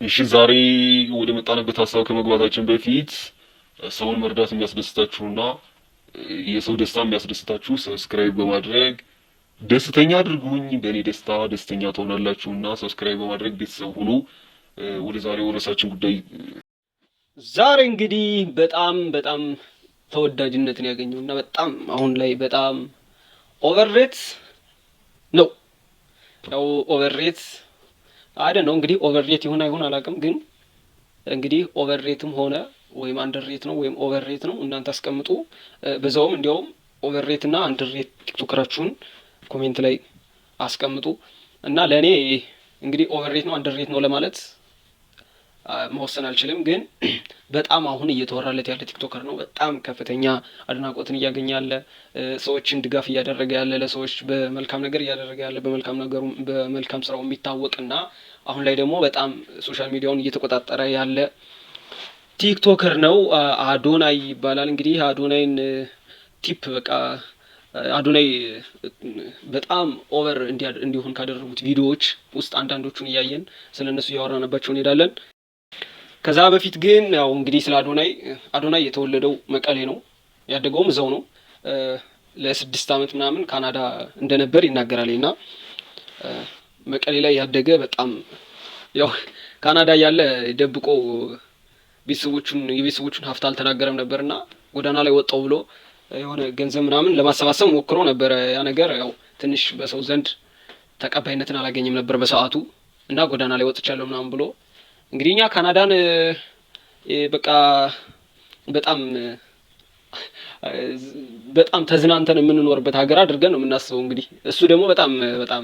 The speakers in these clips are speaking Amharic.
እሺ፣ ዛሬ ወደ መጣንበት ሀሳብ ከመግባታችን በፊት ሰውን መርዳት የሚያስደስታችሁና የሰው ደስታ የሚያስደስታችሁ subscribe በማድረግ ደስተኛ አድርጉኝ። በእኔ ደስታ ደስተኛ ትሆናላችሁና subscribe በማድረግ ቤተሰብ ሁኑ። ወደ ዛሬው ርዕሳችን ጉዳይ። ዛሬ እንግዲህ በጣም በጣም ተወዳጅነትን ያገኘው እና በጣም አሁን ላይ በጣም overrate ነው። ያው overrate አይደል ነው እንግዲህ፣ overrate ይሁን አይሁን አላውቅም፣ ግን እንግዲህ overrate ም ሆነ ወይም underrate ነው ወይም overrate ነው እናንተ አስቀምጡ። በዛውም እንዲያውም overrate እና underrate TikToker ኣችሁን comment ላይ አስቀምጡ። እና ለእኔ እንግዲህ overrate ነው underrate ነው ለማለት መወሰን አልችልም፣ ግን በጣም አሁን እየተወራለት ያለ TikToker ነው። በጣም ከፍተኛ አድናቆትን እያገኘ ያለ፣ ሰዎችን ድጋፍ እያደረገ ያለ፣ ለሰዎች በመልካም ነገር እያደረገ ያለ፣ በመልካም ነገሩ በመልካም ስራው የሚታወቅ እና አሁን ላይ ደግሞ በጣም social media ውን እየተቆጣጠረ ያለ TikToker ነው። አዶናይ ይባላል። እንግዲህ አዶናይን tip በቃ አዶናይ በጣም over እንዲሆን ካደረጉት ቪዲዮዎች ውስጥ አንዳንዶቹን እያየን ስለ እነሱ እያወራንባቸው እንሄዳለን። ከዛ በፊት ግን ያው እንግዲህ ስለ አዶናይ፣ አዶናይ የተወለደው መቀሌ ነው፣ ያደገውም እዛው ነው። ለ6 ዓመት ምናምን ካናዳ እንደነበር ይናገራል። እና መቀሌ ላይ ያደገ፣ በጣም ያው ካናዳ እያለ ደብቆ ቤተሰቦቹን የቤተሰቦቹን ሀብት አልተናገረም ነበር እና ጎዳና ላይ ወጣው ብሎ የሆነ ገንዘብ ምናምን ለማሰባሰብ ሞክሮ ነበረ። ያ ነገር ያው ትንሽ በሰው ዘንድ ተቀባይነትን አላገኘም ነበር በሰዓቱ። እና ጎዳና ላይ ወጥቻለሁ ምናምን ብሎ እንግዲህ እኛ ካናዳን በቃ በጣም በጣም ተዝናንተን የምንኖርበት ሀገር አድርገን ነው የምናስበው። እንግዲህ እሱ ደግሞ በጣም በጣም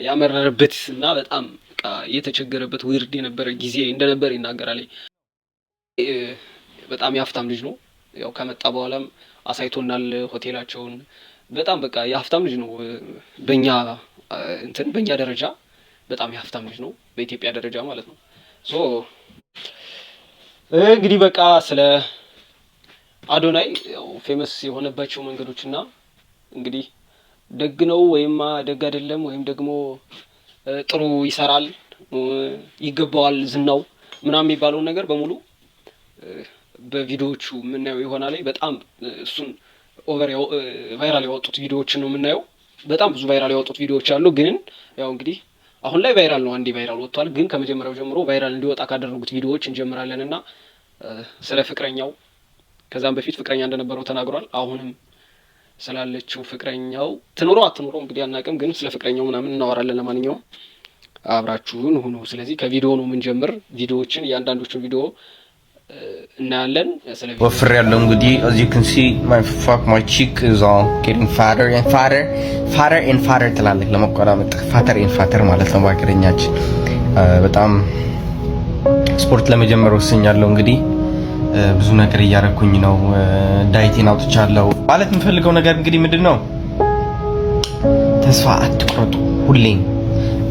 ያመረረበት እና በጣም በቃ የተቸገረበት weird የነበረ ጊዜ እንደነበር ይናገራል። በጣም የሀብታም ልጅ ነው። ያው ከመጣ በኋላም አሳይቶናል ሆቴላቸውን። በጣም በቃ የሀብታም ልጅ ነው። በእኛ እንትን በእኛ ደረጃ በጣም የሀብታም ልጅ ነው፣ በኢትዮጵያ ደረጃ ማለት ነው። So እንግዲህ በቃ ስለ አዶናይ ያው famous የሆነባቸው መንገዶች እና እንግዲህ ደግ ነው ወይም ደግ አይደለም ወይም ደግሞ ጥሩ ይሰራል፣ ይገባዋል ዝናው ምናምን የሚባለውን ነገር በሙሉ በቪዲዮዎቹ የምናየው ይሆናል። በጣም እሱን over viral ያወጡት ቪዲዮዎችን ነው የምናየው። በጣም ብዙ viral ያወጡት ቪዲዮዎች አሉ። ግን ያው እንግዲህ አሁን ላይ viral ነው፣ አንዴ viral ወጥቷል። ግን ከመጀመሪያው ጀምሮ viral እንዲወጣ ካደረጉት ቪዲዮዎች እንጀምራለን። እና ስለ ፍቅረኛው፣ ከዛም በፊት ፍቅረኛ እንደነበረው ተናግሯል። አሁንም ስላለችው ፍቅረኛው፣ ትኑረው አትኑረው እንግዲህ አናውቅም፣ ግን ስለ ፍቅረኛው ምናምን እናወራለን። ለማንኛውም አብራችሁን ሁኑ። ስለዚህ ከቪዲዮ ነው የምንጀምር። ቪዲዮዎችን እያንዳንዶቹን ቪዲዮ እናያለን። ስለ ወፍሬያለሁ እንግዲህ። As you can see, my fuck, my cheek is all getting fatter and fatter, fatter and fatter ትላለህ ለመቆራመጥ፣ fatter and fatter ማለት ነው በሀገረኛችን። በጣም ስፖርት ለመጀመር ወስኛለሁ። እንግዲህ ብዙ ነገር እያረኩኝ ነው። Diet ኤን አውጥቻለሁ። ማለት የምፈልገው ነገር እንግዲህ ምንድን ነው? ተስፋ አትቁረጡ። ሁሌም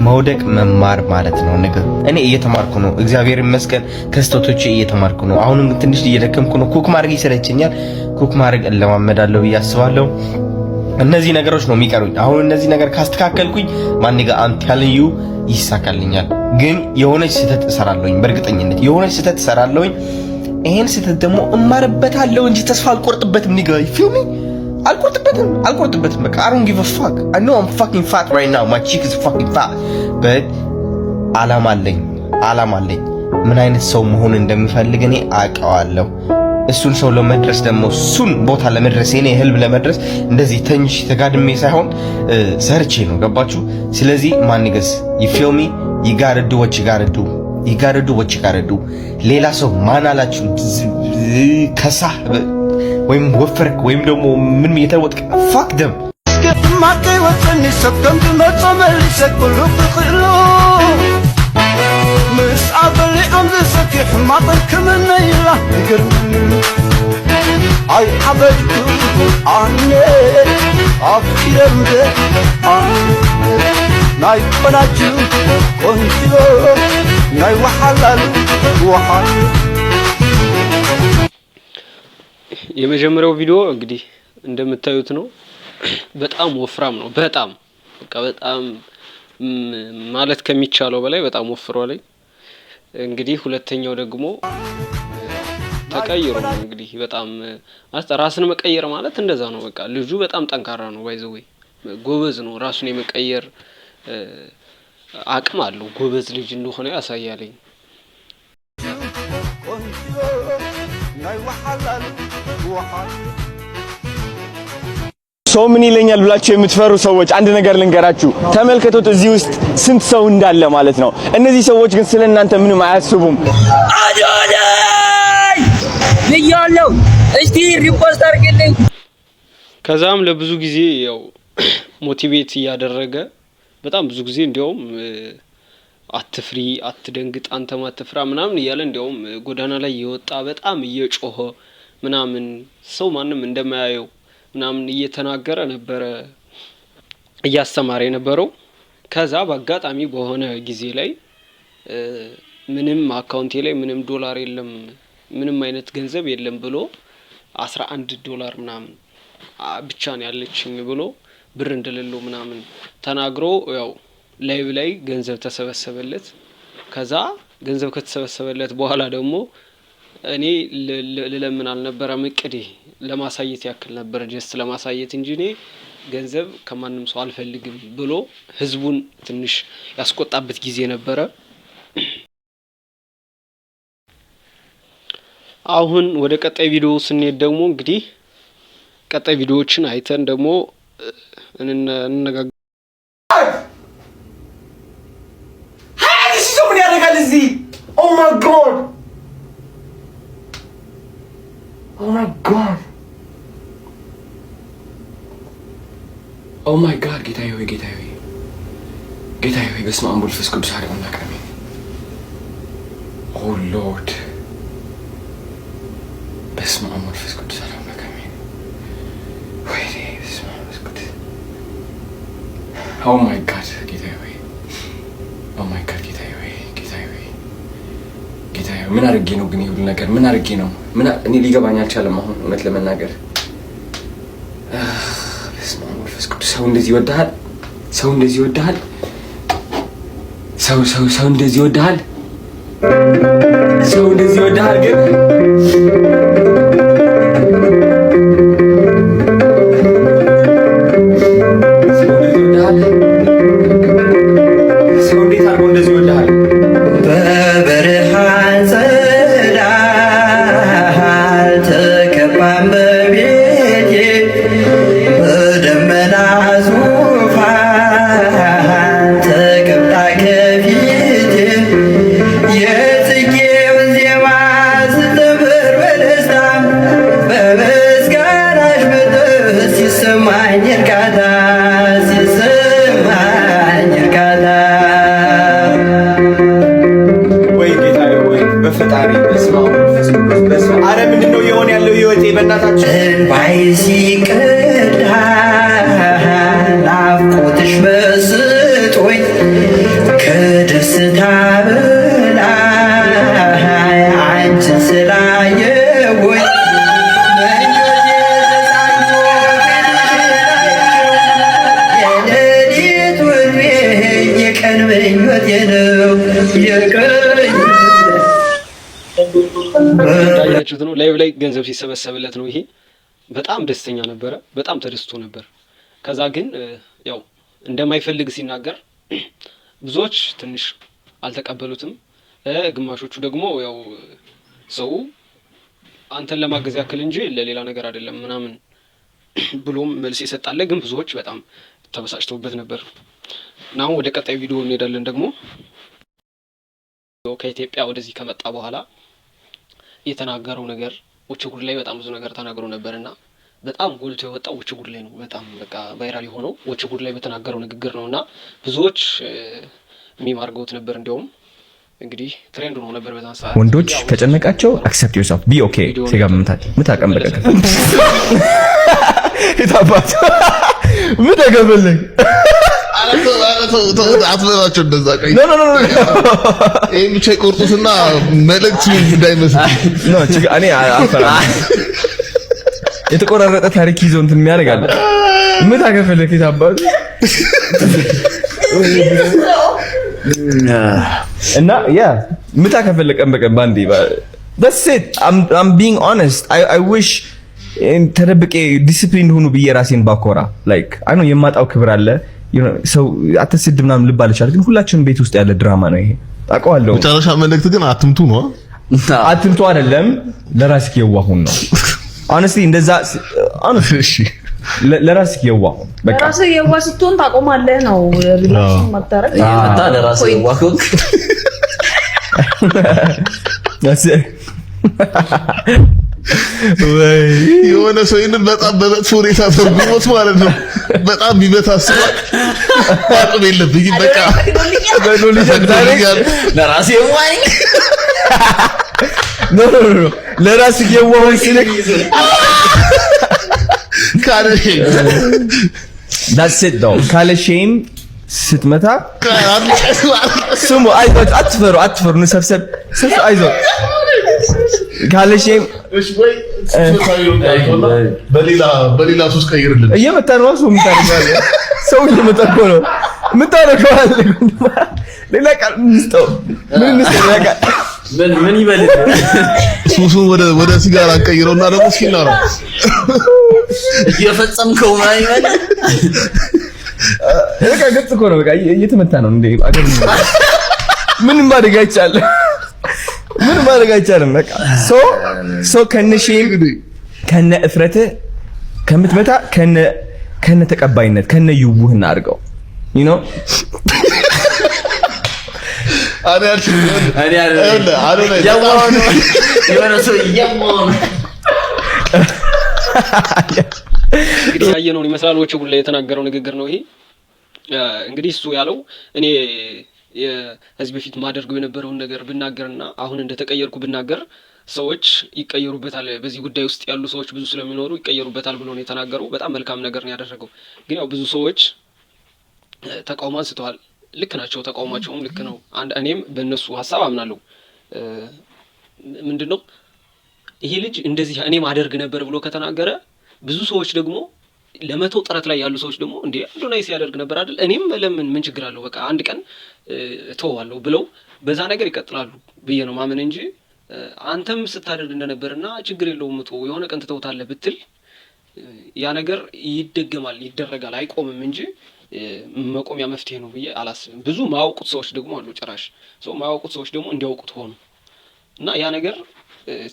መውደቅ መማር ማለት ነው። ነገር እኔ እየተማርኩ ነው፣ እግዚአብሔር ይመስገን፣ ከስህተቶቼ እየተማርኩ ነው። አሁንም ትንሽ እየደከምኩ ነው። Cook ማድረግ ይሰለቸኛል። Cook ማድረግ እለማመዳለሁ ብዬ አስባለሁ። እነዚህ ነገሮች ነው የሚቀሩኝ። አሁን እነዚህ ነገር ካስተካከልኩኝ my nigga, I'm telling you, ይሳካልኛል። ግን የሆነች ስህተት እሰራለሁኝ፣ በእርግጠኝነት የሆነች ስህተት እሰራለሁኝ። ይሄን ስህተት ደግሞ እማርበታለሁ እንጂ ተስፋ አልቆርጥበትም። Nigga, feel me? አልቆርጥበትም፣ አልቆርጥበትም። በቃ I don't give a fuck. I know I'm fucking fat right now. My cheek is fucking fat, but አላማ አለኝ፣ አላማ አለኝ። ምን አይነት ሰው መሆን እንደምፈልግ እኔ አውቀዋለሁ። እሱን ሰው ለመድረስ ደግሞ፣ እሱን ቦታ ለመድረስ፣ የኔ ህልም ለመድረስ እንደዚህ ተኝቼ ተጋድሜ ሳይሆን ሰርቼ ነው። ገባችሁ? ስለዚህ my niggas, you feel me? You gotta do what you gotta do. You gotta do what you gotta do። ሌላ ሰው ማን አላችሁ ከሳህ ወይም ወፈርክ ወይም ደግሞ ምን የተወጥክ fuck them. ማከይወፅኒ ሰብ ከም ዝመፆ መሊሰ ኩሉ ክኽእሉ ምስ ኣበሊዖም ዝሰትዩ ሕማቕን ክምነይላ ይገርመኒ። ኣይ ዓበድኩ ኣነ ኣፍቂረምበ ናይ ቆናጁ ቆንጆ ናይ ወሓላሉ ወሓል። የመጀመሪያው ቪዲዮ እንግዲህ እንደምታዩት ነው። በጣም ወፍራም ነው። በጣም በቃ በጣም ማለት ከሚቻለው በላይ በጣም ወፍሯል። እንግዲህ ሁለተኛው ደግሞ ተቀይሮ ነው። እንግዲህ በጣም ማለት ራስን መቀየር ማለት እንደዛ ነው። በቃ ልጁ በጣም ጠንካራ ነው። By the way ጎበዝ ነው። ራሱን የመቀየር አቅም አለው። ጎበዝ ልጅ እንደሆነ ያሳያለኝ። ቆንጆ ናይ ወሓላሉ ወሓል። ሰው ምን ይለኛል ብላችሁ የምትፈሩ ሰዎች አንድ ነገር ልንገራችሁ። ተመልከቱት፣ እዚህ ውስጥ ስንት ሰው እንዳለ ማለት ነው። እነዚህ ሰዎች ግን ስለ እናንተ ምንም አያስቡም። አዶናይ ብያለሁ። እስቲ repost አድርግልኝ። ከዛም ለብዙ ጊዜ ያው motivate እያደረገ በጣም ብዙ ጊዜ እንዲያውም አትፍሪ፣ አትደንግጥ፣ አንተም አትፍራ ምናምን እያለ እንዲያውም ጎዳና ላይ እየወጣ በጣም እየጮኸ ምናምን ሰው ማንም እንደማያየው ምናምን እየተናገረ ነበረ እያስተማረ የነበረው። ከዛ በአጋጣሚ በሆነ ጊዜ ላይ ምንም account ኤ ላይ ምንም ዶላር የለም፣ ምንም አይነት ገንዘብ የለም ብሎ 11 ዶላር ምናምን ብቻ ነው ያለችኝ ብሎ ብር እንደሌለው ምናምን ተናግሮ ያው live ላይ ገንዘብ ተሰበሰበለት። ከዛ ገንዘብ ከተሰበሰበለት በኋላ ደግሞ እኔ ልለምን አልነበረም እቅዴ፣ ለማሳየት ያክል ነበር፣ just ለማሳየት እንጂ እኔ ገንዘብ ከማንም ሰው አልፈልግም ብሎ ህዝቡን ትንሽ ያስቆጣበት ጊዜ ነበረ። አሁን ወደ ቀጣይ ቪዲዮ ስንሄድ ደግሞ እንግዲህ ቀጣይ ቪዲዮዎችን አይተን ደግሞ እንነጋገር። 20,000 ሰው ምን ያደርጋል እዚህ? Oh my God, oh my God, oh my God! ጌታዬ ሆይ፣ ጌታዬ ሆይ፣ ጌታዬ ሆይ፣ በስመ አብ ወወልድ ወመንፈስ ቅዱስ አሐዱ አምላክ አሜን። Oh Lord፣ በስመ አብ ወወልድ ወመንፈስ ቅዱስ አሐዱ አምላክ አሜን። ወይኔ፣ በስመ አብ ወመንፈስ ቅዱስ። Oh my God፣ ጌታዬ ሆይ፣ oh my God፣ ጌታዬ ሆይ፣ ጌታዬ ሆይ፣ ጌታዬ ሆይ፣ ምን አድርጌ ነው ግን ይህ ሁሉ ነገር? ምን አድርጌ ነው? ምን እኔ ሊገባኝ አልቻለም። አሁን እውነት ለመናገር በስመ አብ ወመንፈስ ቅዱስ። ሰው እንደዚህ ይወድሃል? ሰው እንደዚህ ይወድሃል? ሰው እንደዚህ ይወድሃል? ሰው እንደዚህ ይወድሃል ግን? ሰው እንደዚህ ይወድሃል? ሰው እንዴት አድርጎ እንደዚህ ይወድሃል? በብርሃን ፀዳል ተከባ እመቤቴ በደመና ዙፋን ተቀምጣ ከፊቴ የጽጌውን ዜማ ስዘምር በደስታ በምስጋናሽ መጠን ሲሰማኝ እርካታ፣ ሲሰማኝ እርካታ። ወይ ጌታዬ ወይ በፈጣሪ፣ በስመ አብ ወመንፈስ ቅዱስ፣ በስመ አብ። ኧረ ምንድን ነው እየሆነ ያለው ህይወቴ? በእናታችሁ። እንባዬ ሲቀዳ ናፍቆትሽ መስጦኝ ከደስታ በላይ አንቺን ስላየሁኝ ምኞቴ ተሳክቶ የሌሊት ሕልሜ የቀን ምኞቴ ነው የቀን እንዳያችሁት ነው። Live ላይ ገንዘብ ሲሰበሰብለት ነው ይሄ። በጣም ደስተኛ ነበረ። በጣም ተደስቶ ነበር። ከዛ ግን ያው እንደማይፈልግ ሲናገር ብዙዎች ትንሽ አልተቀበሉትም። ግማሾቹ ደግሞ ያው ሰው አንተን ለማገዝ ያክል እንጂ ለሌላ ነገር አይደለም ምናምን ብሎም መልስ ይሰጣል። ግን ብዙዎች በጣም ተበሳጭተውበት ነበር። እና አሁን ወደ ቀጣይ ቪዲዮ እንሄዳለን። ደግሞ ከኢትዮጵያ ወደዚህ ከመጣ በኋላ የተናገረው ነገር ወቸ ጉድ ላይ በጣም ብዙ ነገር ተናግሮ ነበር እና በጣም ጎልቶ የወጣው ወቸ ጉድ ላይ ነው። በጣም በቃ viral የሆነው ወቸ ጉድ ላይ በተናገረው ንግግር ነው እና ብዙዎች meme አድርገውት ነበር። እንዲያውም እንግዲህ trend ሆኖ ነበር በዛን ሰዓት። ወንዶች ከጨነቃቸው accept yourself, be okay። ሴጋ መምታት ምታቀም በቀቅ የታባት ምን ተገበልኝ? አትበላቸው እንደዛ። ቆይ No, no, no. ይሄን ብቻ ይቆርጡትና መልእክቱ እንዳይመስል። No፣ እኔ አልፈራም። የተቆራረጠ ታሪክ ይዞ እንትን የሚያደርግ አለ። ምን ታከፈለክ? የታባቱ እና yeah፣ ምታ ከፈለቀን ቀን በቀን ባንዴ። That's it. I'm being honest. I wish ተደብቄ ዲሲፕሊን ሁኑ ብዬ ራሴን ባኮራ፣ like I know የማጣው ክብር አለ። ሰው አትስድ ምናምን ልባል ይችላል፣ ግን ሁላችንም ቤት ውስጥ ያለ ድራማ ነው ይሄ፣ ታውቀዋለሁ። መጨረሻ መልእክት ግን አትምቱ ነው። አትምቱ አይደለም፣ ለራስህ የዋህ ሁን ነው። Honestly እንደዛ honestly እሺ። ለራስህ የዋህ ሁን በቃ። ለራስህ የዋህ ስትሆን ታቆማለህ ነው፣ relation መታረቅ። እየመጣ ለራስህ የዋህ ከሆንክ። That's it. ወይ የሆነ ሰው ይህንን በጣም በመጥፎ ሁኔታ ተርጉሞት ማለት ነው። በጣም ቢመታ አስቧል። አቅም የለብኝም፣ በቃ ተፈቅዶልኛል። ለራስህ የዋህ ነኝ። No, no, no፣ ለራስህ የዋህ ሁን ሲልክ ካለ that's it though። ካለ shame ስትመታ፣ ስሙ፣ አይዟችሁ፣ አትፈሩ፣ አትፈሩ፣ እንሰብሰብ ሰብሰብ፣ አይዞህ፣ ካለ shame። እሺ ወይ በሌላ ሱስ ቀይርልን። እየመታ ነው ሰው፣ የምታደርገው ሰው እየመታ እኮ ነው የምታደርገው። ሌላ ቃል እንስጠው፣ ምን እንስጠው? ሌላ ቃል። ምን ምን ይበል? ሱሱን ወደ ሲጋራ ቀይረውና ደግሞ እስኪ እናውራ። እየፈጸምከው ምናምን ይበል። በቃ ግልጽ እኮ ነው። በቃ እየተመታ ነው እንዴ አገር፣ ምንም ማድረግ አይቻልም። ምንም ማድረግ አይቻልም። በቃ so ከነ shame ከነ እፍረትህ ከምትመታ ከነ ተቀባይነት ከነ ይውህና አድርገው። እኔ አልችልም። እኔ አይደለም። ይኸውልህ፣ አዶናይ የዋህ ነው። የሆነ ሰው የዋህ ነው። እንግዲህ ያየነውን ይመስላል። ወቸ ጉድ ላይ የተናገረው ንግግር ነው ይሄ። እንግዲህ እሱ ያለው እኔ ከዚህ በፊት ማደርገው የነበረውን ነገር ብናገርና አሁን እንደተቀየርኩ ብናገር ሰዎች ይቀየሩበታል፣ በዚህ ጉዳይ ውስጥ ያሉ ሰዎች ብዙ ስለሚኖሩ ይቀየሩበታል ብሎ ነው የተናገረው። በጣም መልካም ነገር ነው ያደረገው። ግን ያው ብዙ ሰዎች ተቃውሞ አንስተዋል። ልክ ናቸው። ተቃውሟቸውም ልክ ነው። አንድ እኔም በእነሱ ሀሳብ አምናለሁ። ምንድን ነው፣ ይሄ ልጅ እንደዚህ እኔም አደርግ ነበር ብሎ ከተናገረ ብዙ ሰዎች ደግሞ ለመተው ጥረት ላይ ያሉ ሰዎች ደግሞ እንዴ አዶናይ ሲያደርግ ነበር አይደል? እኔም ለምን ምን ችግር አለው? በቃ አንድ ቀን እተወዋለሁ ብለው በዛ ነገር ይቀጥላሉ ብዬ ነው ማመን እንጂ አንተም ስታደርግ እንደነበርና ችግር የለውም ተወው፣ የሆነ ቀን ትተውታለህ ብትል ያ ነገር ይደገማል፣ ይደረጋል፣ አይቆምም እንጂ መቆሚያ መፍትሄ ነው ብዬ አላስብም። ብዙ ማያውቁት ሰዎች ደግሞ አሉ። ጭራሽ ሰው ማያውቁት ሰዎች ደግሞ እንዲያውቁት ሆኑ እና ያ ነገር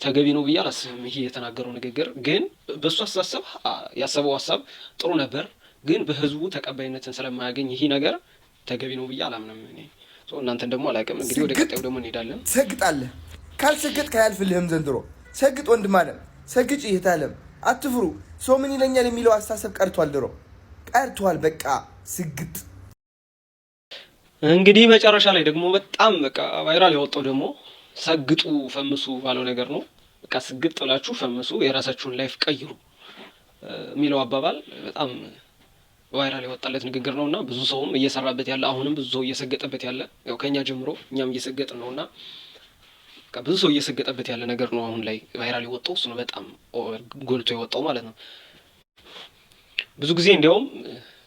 ተገቢ ነው ብዬ አላስብም። ይሄ የተናገረው ንግግር ግን በእሱ አስተሳሰብ ያሰበው ሀሳብ ጥሩ ነበር፣ ግን በህዝቡ ተቀባይነትን ስለማያገኝ ይሄ ነገር ተገቢ ነው ብዬ አላምንም እኔ። እናንተን ደግሞ አላውቅም። እንግዲህ ወደ ቀጣዩ ደግሞ እንሄዳለን። ሰግጣለህ፣ ካልሰገጥክ አያልፍልህም ዘንድሮ። ሰግጥ ወንድም አለም፣ ሰግጭ እህት አለም፣ አትፍሩ። ሰው ምን ይለኛል የሚለው አስተሳሰብ ቀርቷል፣ ድሮ ቀርቷል። በቃ ስግጥ። እንግዲህ መጨረሻ ላይ ደግሞ በጣም በቃ viral የወጣው ደግሞ ሰግጡ ፈምሱ ባለው ነገር ነው። በቃ ስግጥ ብላችሁ ፈምሱ፣ የራሳችሁን life ቀይሩ የሚለው አባባል በጣም viral የወጣለት ንግግር ነው እና ብዙ ሰውም እየሰራበት ያለ፣ አሁንም ብዙ ሰው እየሰገጠበት ያለ፣ ያው ከኛ ጀምሮ እኛም እየሰገጥን ነው እና በቃ ብዙ ሰው እየሰገጠበት ያለ ነገር ነው። አሁን ላይ viral የወጣው እሱ ነው፣ በጣም ጎልቶ የወጣው ማለት ነው። ብዙ ጊዜ እንዲያውም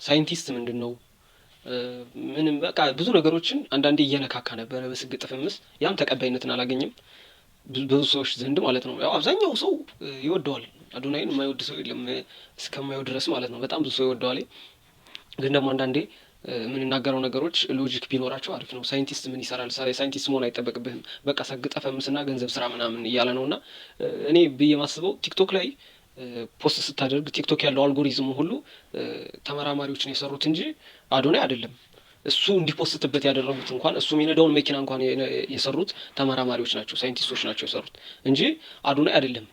ሳይንቲስት ምንድን ነው ምንም በቃ ብዙ ነገሮችን አንዳንዴ እየነካካ ነበረ በስግጥ ፍምስ፣ ያም ተቀባይነትን አላገኘም ብዙ ሰዎች ዘንድ ማለት ነው። ያው አብዛኛው ሰው ይወደዋል አዶናይን፣ የማይወድ ሰው የለም እስከማየው ድረስ ማለት ነው። በጣም ብዙ ሰው ይወደዋል። ግን ደግሞ አንዳንዴ የምንናገረው ነገሮች logic ቢኖራቸው አሪፍ ነው። ሳይንቲስት ምን ይሰራል? ሳይንቲስት መሆን አይጠበቅብህም። በቃ ሰግጠህ ፈምስና ገንዘብ ስራ ምናምን እያለ ነው። እና እኔ ብዬ ማስበው ቲክቶክ ላይ post ስታደርግ ቲክቶክ ያለው አልጎሪዝሙ ሁሉ ተመራማሪዎች ነው የሰሩት እንጂ አዶናይ አይደለም። እሱ እንዲ post በት ያደረጉት እንኳን እሱ የሚነዳውን መኪና እንኳን የሰሩት ተመራማሪዎች ናቸው፣ ሳይንቲስቶች ናቸው የሰሩት እንጂ አዶናይ አይደለም።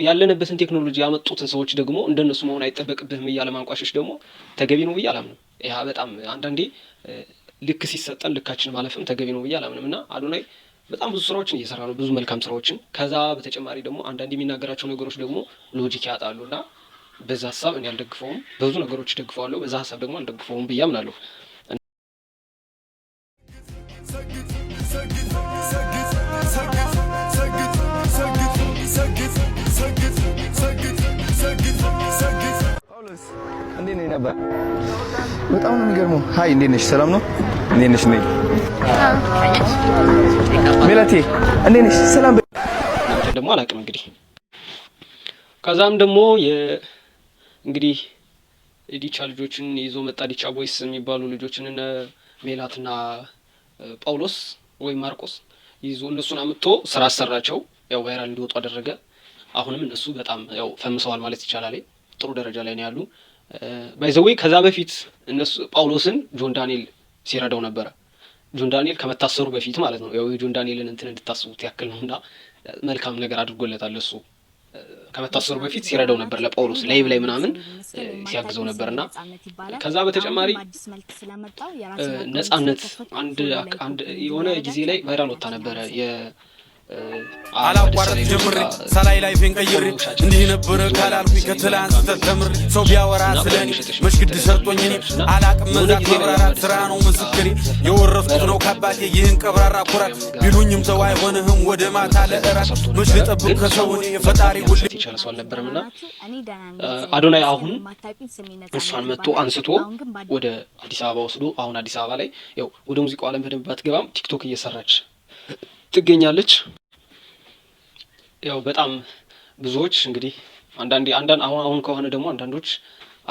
ያለንበትን ቴክኖሎጂ ያመጡትን ሰዎች ደግሞ እንደነሱ መሆን አይጠበቅብህም እያለ ማንቋሸሽ ደግሞ ተገቢ ነው ብዬ አላምንም። ያ በጣም አንዳንዴ ልክ ሲሰጠን ልካችን ማለፍም ተገቢ ነው ብዬ አላምንም። እና አዶናይ በጣም ብዙ ስራዎችን እየሰራ ነው፣ ብዙ መልካም ስራዎችን። ከዛ በተጨማሪ ደግሞ አንዳንድ የሚናገራቸው ነገሮች ደግሞ logic ያጣሉ እና በዛ ሀሳብ እኔ አልደግፈውም። በብዙ ነገሮች ደግፈዋለሁ፣ በዛ ሀሳብ ደግሞ አልደግፈውም ብዬ አምናለሁ። እንዴት ነህ ነበር? በጣም ነው የሚገርመው። Hi፣ እንዴት ነሽ? ሰላም ነው? እንዴት ነሽ? ነይ ሜላቴ፣ እንዴት ነሽ? ሰላም። እናንተ ደግሞ አላውቅም እንግዲህ። ከዛም ደግሞ እንግዲህ የዲቻ ልጆችን ይዞ መጣ። ዲቻ Boys የሚባሉ ልጆችን እነ ሜላትና ጳውሎስ ወይም ማርቆስ ይዞ እነሱን አምጥቶ ስራ አሰራቸው። ያው viral እንዲወጡ አደረገ። አሁንም እነሱ በጣም ያው ፈምሰዋል ማለት ይቻላል። ጥሩ ደረጃ ላይ ነው ያሉ። By the way ከዛ በፊት እነሱ ጳውሎስን ጆን ዳንኤል ሲረዳው ነበረ። ጆን ዳንኤል ከመታሰሩ በፊት ማለት ነው። ያው የጆን ዳንኤልን እንትን እንድታስቡት ያክል ነው እና መልካም ነገር አድርጎለታል። እሱ ከመታሰሩ በፊት ሲረዳው ነበር፣ ለጳውሎስ live ላይ ምናምን ሲያግዘው ነበር። እና ከዛ በተጨማሪ ነጻነት አንድ የሆነ ጊዜ ላይ viral ወጥታ ነበረ። አላቋረጥ ጀምሬ ሳላይ life ኤን ቀይሬ እንዲህ ነበረ ካላልኩኝ ከትላንት ስተት ተምሬ ሰው ቢያወራ ስለኔ መሽግድ ሰርጦኝ እኔ አላቅም መዛት መብራራት ስራ ነው ምስክሬ። የወረስኩት ነው ካባቴ ይህን ቀብራራ ኩራት። ቢሉኝም ሰው አይሆንህም ወደ ማታ ለእራት መች ልጠብቅ ከሰው እኔ የፈጣሪ ሁሌ የቻለ ሰው አልነበረም። እና አዶናይ አሁን እሷን መጥቶ አንስቶ ወደ አዲስ አበባ ወስዶ አሁን አዲስ አበባ ላይ ያው ወደ ሙዚቃው ዓለም በደንብ ባትገባም ቲክቶክ እየሰራች ትገኛለች። ያው በጣም ብዙዎች እንግዲህ አንዳንዴ አንዳንድ አሁን አሁን ከሆነ ደግሞ አንዳንዶች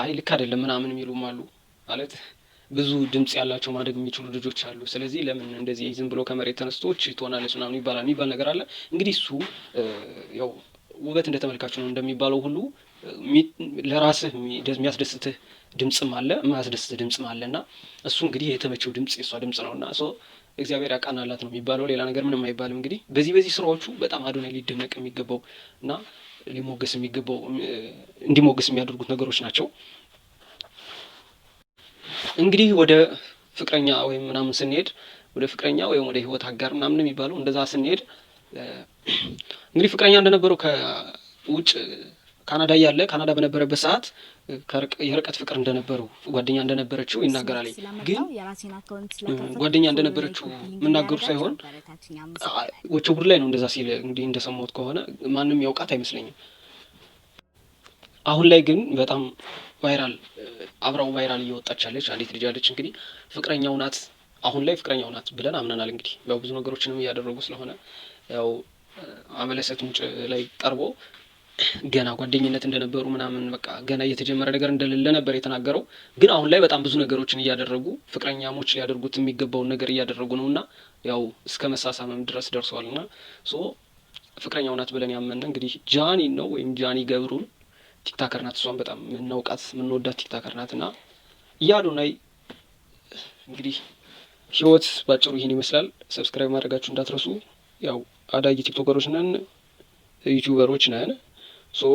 አይ ልክ አይደለም ምናምን የሚሉም አሉ። ማለት ብዙ ድምጽ ያላቸው ማደግ የሚችሉ ልጆች አሉ። ስለዚህ ለምን እንደዚህ ዝም ብሎ ከመሬት ተነስቶ እቺ ትሆናለች ምናምን ይባላል የሚባል ነገር አለ። እንግዲህ እሱ ያው ውበት እንደ ተመልካቹ ነው እንደሚባለው ሁሉ ለራስህ የሚያስደስትህ ድምጽም አለ፣ የማያስደስትህ ድምጽም አለ። እና እሱ እንግዲህ የተመቸው ድምጽ የእሷ ድምጽ ነው እና so እግዚአብሔር ያቃናላት ነው የሚባለው። ሌላ ነገር ምንም አይባልም። እንግዲህ በዚህ ስራዎቹ በጣም አዶናይ ሊደነቅ የሚገባው እና ሊሞገስ የሚገባው እንዲሞገስ የሚያደርጉት ነገሮች ናቸው። እንግዲህ ወደ ፍቅረኛ ወይም ምናምን ስንሄድ፣ ወደ ፍቅረኛ ወይም ወደ ህይወት አጋር ምናምን የሚባለው እንደዛ ስንሄድ፣ እንግዲህ ፍቅረኛ እንደነበረው ከውጭ ካናዳ እያለ፣ ካናዳ በነበረበት ሰዓት የርቀት ፍቅር እንደነበረው፣ ጓደኛ እንደነበረችው ይናገራል። ግን ጓደኛ እንደነበረችው የምናገሩ ሳይሆን ወቸው ጉድ ላይ ነው እንደዛ ሲል እንግዲህ እንደሰማሁት ከሆነ ማንም ያውቃት አይመስለኝም። አሁን ላይ ግን በጣም viral አብራው viral እየወጣች ያለች አንዲት ልጅ አለች። እንግዲህ ፍቅረኛው ናት፣ አሁን ላይ ፍቅረኛው ናት ብለን አምነናል። እንግዲህ ያው ብዙ ነገሮችንም እያደረጉ ስለሆነ ያው አመለሰት ሙጭ ላይ ቀርቦ ገና ጓደኝነት እንደነበሩ ምናምን በቃ ገና እየተጀመረ ነገር እንደሌለ ነበር የተናገረው። ግን አሁን ላይ በጣም ብዙ ነገሮችን እያደረጉ ፍቅረኛሞች ሊያደርጉት የሚገባውን ነገር እያደረጉ ነው እና ያው እስከ መሳሳምም ድረስ ደርሰዋል። እና so ፍቅረኛው ናት ብለን ያመነ እንግዲህ ጃኒ ነው ወይም ጃኒ ገብሩን TikToker ናት። እሷን በጣም የምናውቃት የምንወዳት TikToker ናት። እና የአዶናይ እንግዲህ ህይወት ባጭሩ ይህን ይመስላል። Subscribe ማድረጋችሁ እንዳትረሱ። ያው አዳጊ TikToker ኦች ነን፣ YouTuber ኦች ነን። So